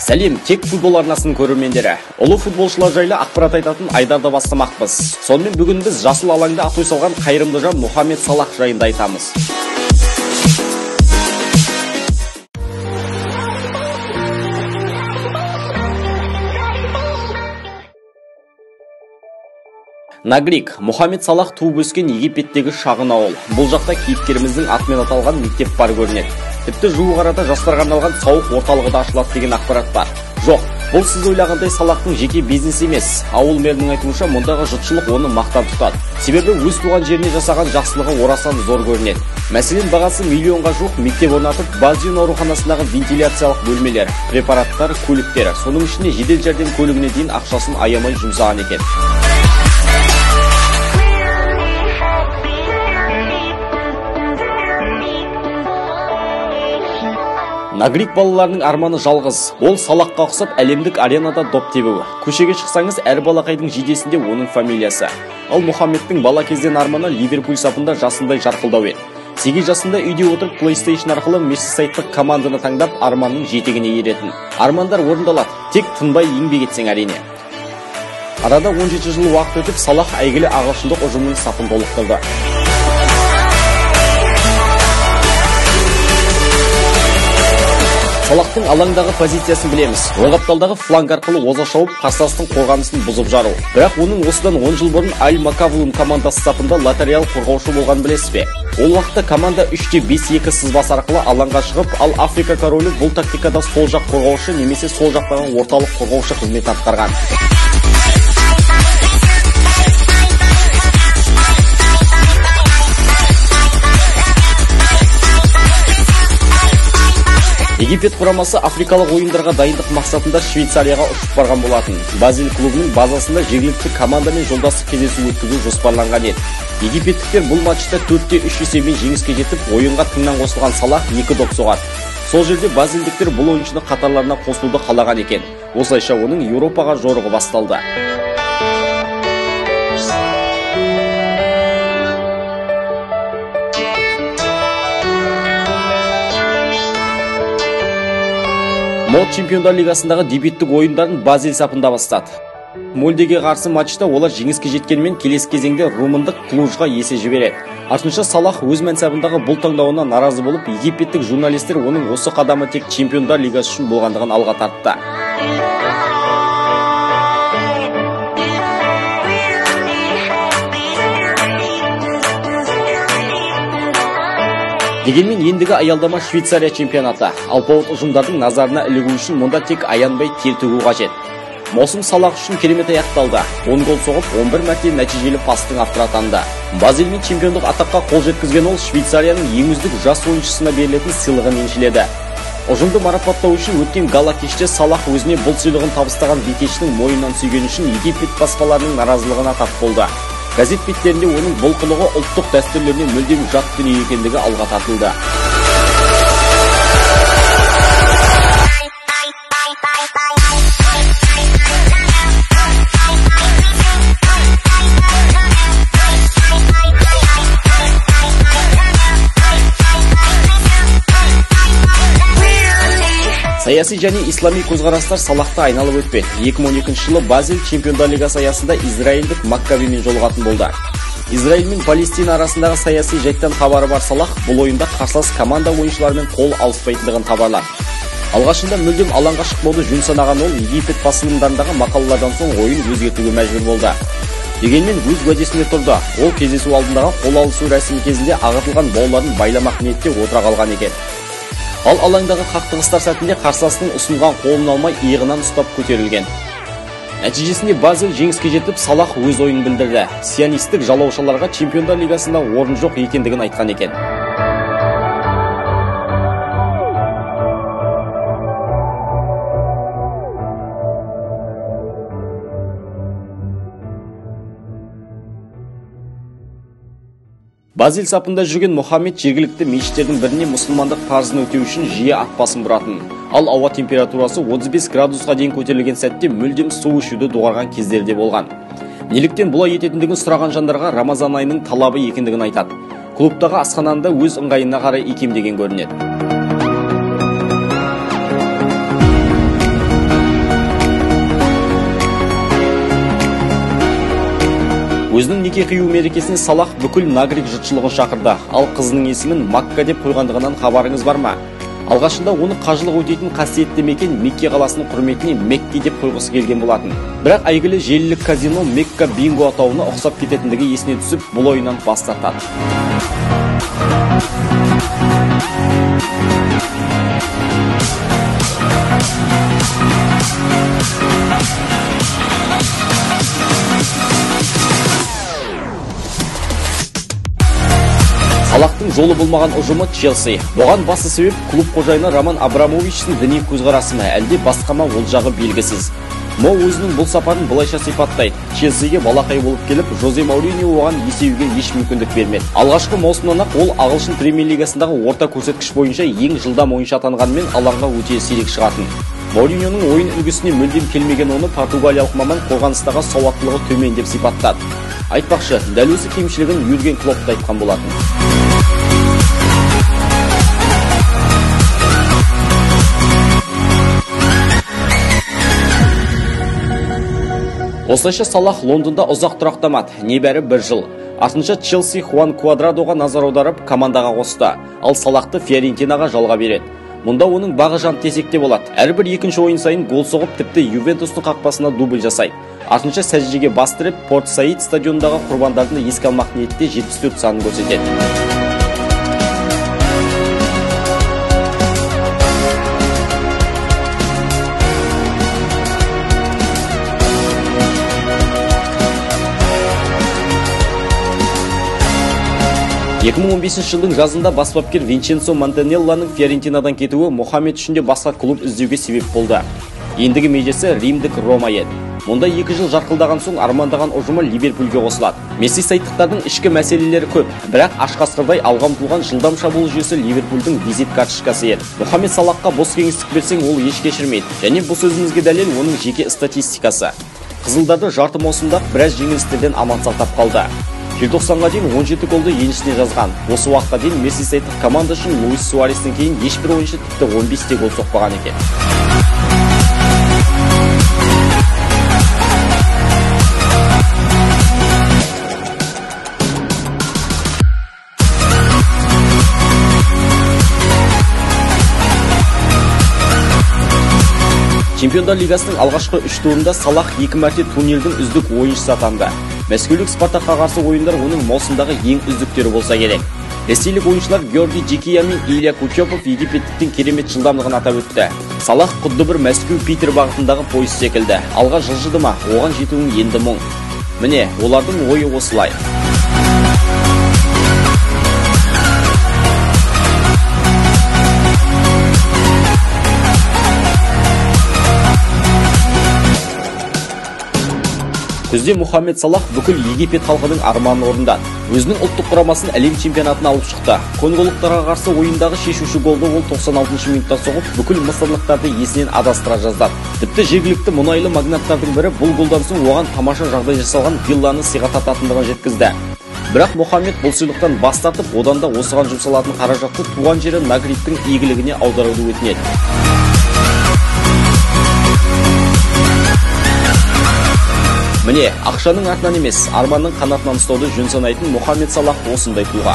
Сәлем, тек футбол арнасының көрермендері. Ұлы футболшылар жайлы ақпарат айтатын айдарды бастамақпыз. Сонымен бүгін біз жасыл алаңда атой салған қайырымды жан Мұхаммед Салах жайында айтамыз. Нагрик, Мұхаммед Салах туып өскен Египеттегі шағын ауыл. Бұл жақта кейіпкеріміздің атымен аталған мектеп бар көрінеді. Тіпті жуық арада жастарға арналған сауық орталығы да ашылады деген ақпарат бар. Жоқ, бұл сіз ойлағандай Салахтың жеке бизнесі емес. Ауыл мэрінің айтуынша, мұндағы жұртшылық оны мақтан тұтады. Себебі өз туған жеріне жасаған жақсылығы орасан зор көрінеді. Мәселен, бағасы миллионға жуық мектеп орнатып, Базин ауруханасындағы вентиляциялық бөлмелер, препараттар, көліктер, соның ішінде жедел жәрдем көлігіне дейін ақшасын аямай жұмсаған екен. Нагрик балаларының арманы жалғыз. Ол Салахқа ұқсап әлемдік аренада доп тебуі. Көшеге шықсаңыз, әр балақайдың жидесінде оның фамилиясы. Ал Мұхаммедтің бала кезден арманы Ливерпуль сапында жасындай жарқылдау еді. 8 жасында үйде отырып PlayStation арқылы мерсисайдтық команданы таңдап, арманның жетегіне еретін. Армандар орындалады, тек тынбай еңбек етсең әрине. Арада 17 жыл уақыт өтіп, Салах әйгілі ағылшындық ұжымның сапын толықтырды. Салахтың алаңдағы позициясын білеміз. Оң қапталдағы фланг арқылы оза шауып, қарсыластың қорғанысын бұзып жару. Бірақ оның осыдан 10 жыл бұрын Аль-Макавлун командасы сапында латерал қорғаушы болғанын білесіз бе? Ол уақытта команда 3-5-2 сызбасы арқылы алаңға шығып, ал Африка королі бұл тактикада сол жақ қорғаушы немесе сол жақтағы орталық қорғаушы қызметін атқарған. Египет құрамасы африкалық ойындарға дайындық мақсатында Швейцарияға ұшып барған болатын. Базель клубының базасында жергілікті командамен жолдастық кездесу өткізу жоспарланған еді. Египеттіктер бұл матчта 4-3 есебімен жеңіске жетіп, ойынға тыңнан қосылған Салах 2 доп соғады. Сол жерде базельдіктер бұл ойыншыны қатарларына қосуды қалаған екен. Осылайша оның Еуропаға жорығы басталды. Мод Чемпиондар Лигасындағы дебюттік ойындарын Базель сапында бастады. Мольдеге қарсы матчта олар жеңіске жеткенімен келесі кезеңде румындық Клужға есе жібереді. Артынша Салах өз мансабындағы бұл таңдауына наразы болып, египеттік журналистер оның осы қадамы тек Чемпиондар Лигасы үшін болғандығын алға тартты. Дегенмен ендігі аялдама Швейцария чемпионаты. Алпауыт ұжымдардың назарына ілігу үшін мұнда тек аянбай тер төгу қажет. Маусым Салах үшін керемет аяқталды. 10 гол соғып, 11 мәрте нәтижелі пастың авторы атанды. Базельмен чемпиондық атаққа қол жеткізген ол Швейцарияның ең үздік жас ойыншысына берілетін сыйлығын еншіледі. Ұжымды марапаттау үшін өткен гала кеште Салах өзіне бұл сыйлығын табыстаған бикешінің мойнынан сүйгені үшін Египет баспаларының наразылығына тап болды. Газет беттерінде оның бұл қылығы ұлттық дәстүрлеріне мүлдем жат дүние екендігі алға тартылды. Саяси және ислами көзқарастар Салахты айналып өтпеді. 2012 жылы Базель Чемпиондар Лигасы аясында израильдік Маккабимен жолығатын болды. Израиль мен Палестина арасындағы саяси жайттан хабары бар Салах бұл ойында қарсылас команда ойыншыларымен қол алыспайтындығын хабарлады. Алғашында мүлдем алаңға шықпауды жөн санаған ол Египет басылымдарындағы мақалалардан соң ойын өзгертуге мәжбүр болды. Дегенмен өз уәдесінде тұрды. Ол кездесу алдындағы қол алысу рәсімі кезінде ағытылған бауларын байламақ ниетте отыра қалған екен. Ал алаңдағы қақтығыстар сәтінде қарсыласының ұсынған қолын алмай иығынан ұстап көтерілген. Нәтижесінде Базель жеңіске жетіп, Салах өз ойын білдірді. Сионистік жалаушаларға Чемпиондар Лигасында орын жоқ екендігін айтқан екен. Базель сапында жүрген Мұхаммед жергілікті мешіттердің біріне мұсылмандық парызын өтеу үшін жиі ат басын бұратын. Ал ауа температурасы 35 градусқа дейін көтерілген сәтте мүлдем су ішуді доғарған кездері де болған. Неліктен бұлай ететіндігін сұраған жандарға Рамазан айының талабы екендігін айтады. Клубтағы асхананы да өз ыңғайына қарай икемдеген көрінеді. Өзінің неке қию мерекесіне Салах бүкіл Нагриг жұртшылығын шақырды. Ал қызының есімін Макка деп қойғандығынан хабарыңыз бар ма? Алғашында оны қажылық өтейтін қасиетті мекен Мекке қаласының құрметіне Мекке деп қойғысы келген болатын. Бірақ әйгілі желілік казино Мекка бинго атауына ұқсап кететіндігі есіне түсіп, бұл ойынан бас тартады. Салахтың жолы болмаған ұжымы Челси. Бұған басты себеп клуб қожайыны Роман Абрамовичтің діни көзқарасы ма, әлде басқа ма, ол жағы белгісіз. Мо өзінің бұл сапарын былайша сипаттайды. Челсиге балақай болып келіп, Жозе Мауриньо оған есеюге еш мүмкіндік бермеді. Алғашқы маусымнан-ақ ол ағылшын премьер-лигасындағы орта көрсеткіш бойынша ең жылдам ойыншы атанғанымен алаңға өте сирек шығатын. Мауриньоның ойын үлгісіне мүлдем келмеген оны португалиялық маман қорғаныстағы сауаттылығы төмен деп сипаттады. Айтпақшы, дәл осы кемшілігін Юрген Клопп та айтқан болатын. Осылайша Салах Лондонда ұзақ тұрақтамады, небәрі бір жыл. Артынша Челси Хуан Куадрадоға назар аударып, командаға қосты, ал Салахты Фиорентинаға жалға береді. Мұнда оның бағы жан тесекте болады. Әрбір екінші ойын сайын гол соғып, тіпті Ювентустың қақпасына дубль жасайды. Артынша сәждеге бас тіреп, Порт Саид стадионындағы құрбандарды еске алмақ ниетте 74 санын көрсетеді. 2015 жылдың жазында бас бапкер Винченцо Монтанелланың Фиорентинадан кетуі Мохаммед үшін де басқа клуб іздеуге себеп болды. Ендігі межесі римдік Рома еді. Мұнда 2 жыл жарқылдаған соң армандаған ұжымы Ливерпульге қосылады. Мерсисайдтықтардың ішкі мәселелері көп, бірақ аш қасқырдай алға ұмтылған жылдам шабуыл жүйесі Ливерпульдің визит карточкасы еді. Мохаммед Салахқа бос кеңістік берсең, ол еш кешірмейді. Және бұл сөзімізге дәлел оның жеке статистикасы. Қызылдарды жарты маусымда біраз жеңілістерден аман сақтап қалды. Желтоқсанға дейін 17 голды еншісіне жазған. Осы уақытқа дейін мерсисайдтық команда үшін Луис Суарестен кейін ешбір ойыншы тіпті 15 те гол соқпаған екен. Чемпиондар лигасының алғашқы 3 турында Салах 2 мәрте турнирдің үздік ойыншысы атанды. Мәскеулік Спартакқа қарсы ойындар оның маусымдағы ең үздіктері болса керек. Ресейлік ойыншылар Георгий Джикия мен Илья Кучопов египеттіктің керемет жылдамдығын атап өтті. Салах құдды бір Мәскеу-Питер бағытындағы пойыз секілді. Алға жылжыды ма, оған жетуің енді мұң. Міне, олардың ойы осылай. Күзде Мохаммед Салах бүкіл Египет халқының арманын орындады. Өзінің ұлттық құрамасын әлем чемпионатына алып шықты. Конголықтарға қарсы ойындағы шешуші голды ол 96 минутта соғып, бүкіл мысырлықтарды есінен адастыра жаздады. Тіпті жергілікті мұнайлы магнаттардың бірі бұл голдан соң оған тамаша жағдай жасалған вилланы сыйға тартатындығын жеткізді. Бірақ Мохаммед бұл сыйлықтан бас тартып, одан да осыған жұмсалатын қаражатты туған жері Нагридтің игілігіне аударуды өтінеді. Міне, ақшаның артынан емес, арманның қанатынан ұстауды жөн санайтын Мохаммед Салах осындай тұлға.